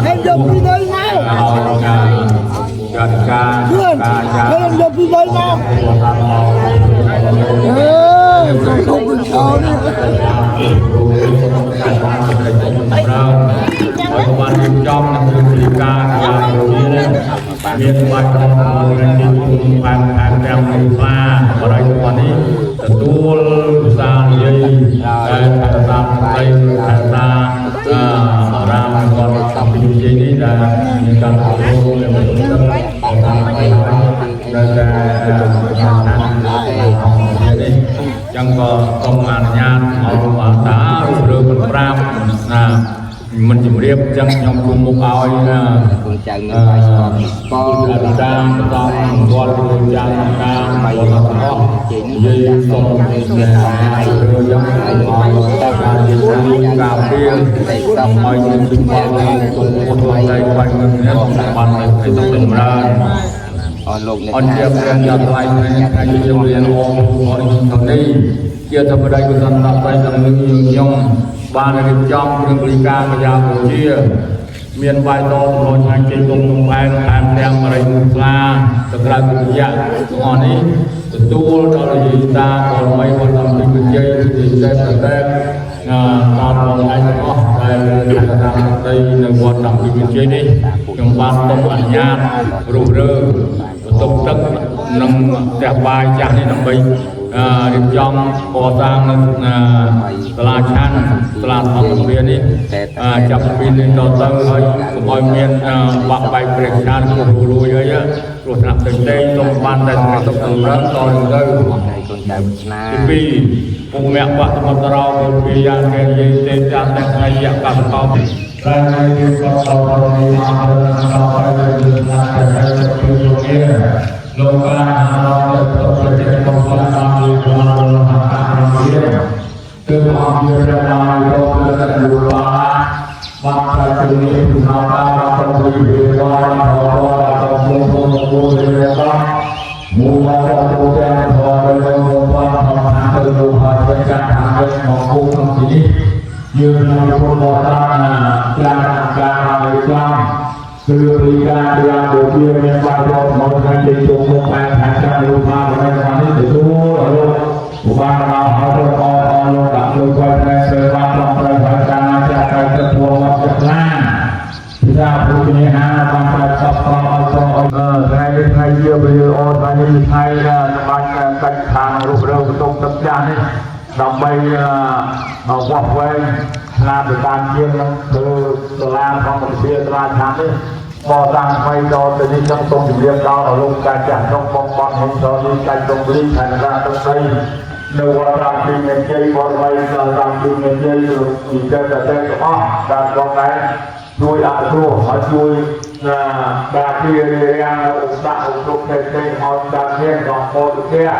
ហើយយកពីដីមក ចាត់ការ ជឿន ការចា ហើយយកពីដីមកអេសុំទៅចោលនេះ ហើយក៏បានរៀបចំនឹងរឿងលីកាការនេះមានបាច់ដល់ទីគុំបានខាងទាំងនៃផ្លាបរិយរបស់នេះទទួលឧស្សាហ៍និយាយតែតាមដីតាមអារាមគាត់តាមពីនិយាយនេះដែលមានការទទួលនិងតាមដែលតែនេះចឹងក៏សូមអនុញ្ញាតឲ្យលោកអាតារូបរឿងប្រាប់ណាមិនជម្រាបចឹងខ្ញុំគុំមុខឲ្យណា កូនចៅមានបាយស្ករស្ករ អតាតាមវត្តគុំយ៉ាងតាមវត្តទាំងអស់និយាយសូមមានបាយរឿងយ៉ាងឲ្យតែការនិយាយការពារឲ្យមានជំនឿគុំពុទ្ធใจបាញ់នឹងនេះបានឲ្យទៅចម្រើន អស់លោកអ្នក អន្តរព្រះយថ្លៃថ្ងៃយើងរៀនអូមកនេះជាធម្មតាគុណតបៃដល់នឹងខ្ញុំបានរៀបចំគ្រឿងបរិការកាយាបូជាមានបាយតសម្រុញខាងជ័យទុំទុំបែនថែមទាំងបរិយស្លាទៅក្រៅវិទ្យាទាំងអស់នេះទទួលដល់យេតាបរមីវត្តអំពីវិជ័យវិជ័យតែតែតាមបងឯងទាំងអស់ដែលតាមដីនៅវត្តអំពីវិជ័យនេះខ្ញុំបានសូមអនុញ្ញាតរុះរើបន្ទប់ទឹកនិងផ្ទះបាយចាស់នេះដើម្បីរៀបចំកសាងនៅសាលាឆាន់សាលាធម្មវិទ្យានេះចាប់ពីនេះតទៅហើយកុំឲ្យមានបាក់បែកព្រះឆានគូរួយអីគ្រោះថ្នាក់ផ្សេងៗសូមបានតែសេចក្តីសុខចម្រើនតទៅ ហើយកូនចៅវាសនា ទី2ពុំមៈបតមតរោពុយាកេយេទេចាតថ្ងៃយៈកសកោ តែមានក៏តបនេះអរតបទៅលើណាតែទៅជាលោកកាអរទៅទៅជាកំពុងតាមលីបានតាមជាគឺអង្គជាព្រះបានលោកទៅទៅបាបាត់ទៅនេះពីណាតាមទៅវិវារអរទៅមុខមុខវិវារមូលទៅទាំងធរលើមកបានតាមទៅលោកហើយចាត់តាមមកគូក្នុងទីនេះយើងនឹងពុទ្ធបរិស័ទចារការឲ្យចំគឺរីកាយ៉ាងបូជាមានបាយរកមកថ្ងៃទីជុំមុខបែបខាងចាំរូបមកនៅក្នុងនេះទទួលលោកឧបាមកហើយទៅអអលោកដាក់លោកគាត់តែសេវាត្រង់ត្រូវហើយការចាក់ត្រូវទៅពលមកចាក់ឡានពិសាពុទ្ធនេះហាបានប្រកបប្រឲ្យប្រឲ្យថ្ងៃនេះថ្ងៃជាវេអូថ្ងៃនេះថ្ងៃបាញ់កាច់ខាងរូបរើបន្ទប់ទឹកចាស់នេះដើម្បីវាស់វែងឆ្នាំទៅតាមជាងនឹងគឺសាលាធម្មវិទ្យាសាលាឆាននេះកសាងថ្មីដល់ទៅនេះចង់សូមជម្រាបដល់អលោកការចាស់ក្នុងបងបងហុងសនេះកាច់តុងលីខណ្ឌរាតុងស្រីនៅវត្តរាមទីមានជ័យបរមីតាមទីមានជ័យវិទ្យាតែទាំងអស់តាមបងដែរជួយអនុគ្រោះហើយជួយការពាររាំងឧបសគ្គឧបទ្រពផ្សេងៗឲ្យដល់មានដល់ពោធិភៈ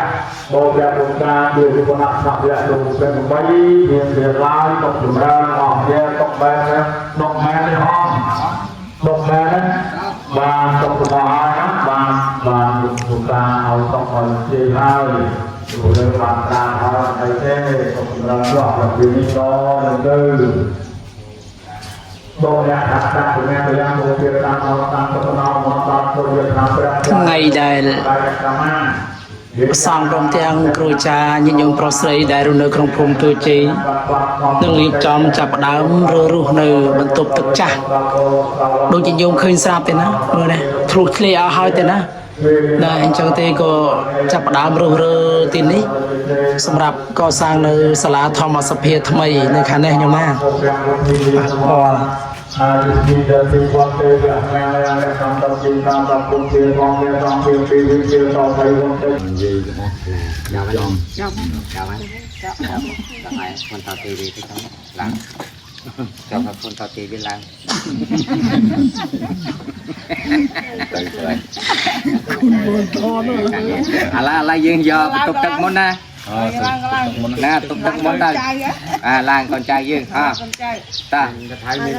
បូរៈពុតាដោយគុណសព្វៈលោកពេញ8មានវាឡាយទុកចម្រើនអស់ជាទុកបែនទុកមែននេះហងទុកមែនហ្នឹងបានទុករបស់ហើយណាបានបានពុតាឲ្យទុកឲ្យជ័យហើយព្រោះលើបានតាមហើយអីទេទុកចម្រើនចុះដល់ពីនេះដល់ទៅបងអ្នកថាតាមអ្នកយ៉ាងមកទៀតតាមតាមទៅដល់មកដល់ទៅតាមព្រះ ថ្ងៃដែលព្រះសង្ឃព្រមទាំងគ្រូចារ្យញាតិញោមប្រុសស្រីដែលរស់នៅក្នុងភូមិទូជ័យនឹងរៀបចំចាប់ផ្ដើមរើរុះនៅបន្ទប់ទឹកចាស់ដូចជាញោមឃើញស្រាប់ទេណាមើលនេះធ្លុះធ្លាយអស់ហើយទេណាដែលអញ្ចឹងទេក៏ចាប់ផ្ដើមរុះរើទីនេះសម្រាប់កសាងនៅសាលាធម្មសភាថ្មីនៅខាងនេះញោមណាប៉ះពាល់ អាទិដតិវតេវៈមេរៈសន្តតិតាមតពុទ្ធិបងមេតងពីពីវិជាតបៃវន្ត និយាយទាំងអស់ ចាប់ហើយចាប់ចាប់ហើយចាប់ហើយคนតទីវាទៅឡើងចាប់ហើយคนតទីវាឡើងទៅទៅអាឡាអាឡាយើងយកបន្ទប់ទឹកមុនណា អើ ណាទុកទឹកមុនទៅអាឡើងកូនចៅយើងអើតា ថៃមាន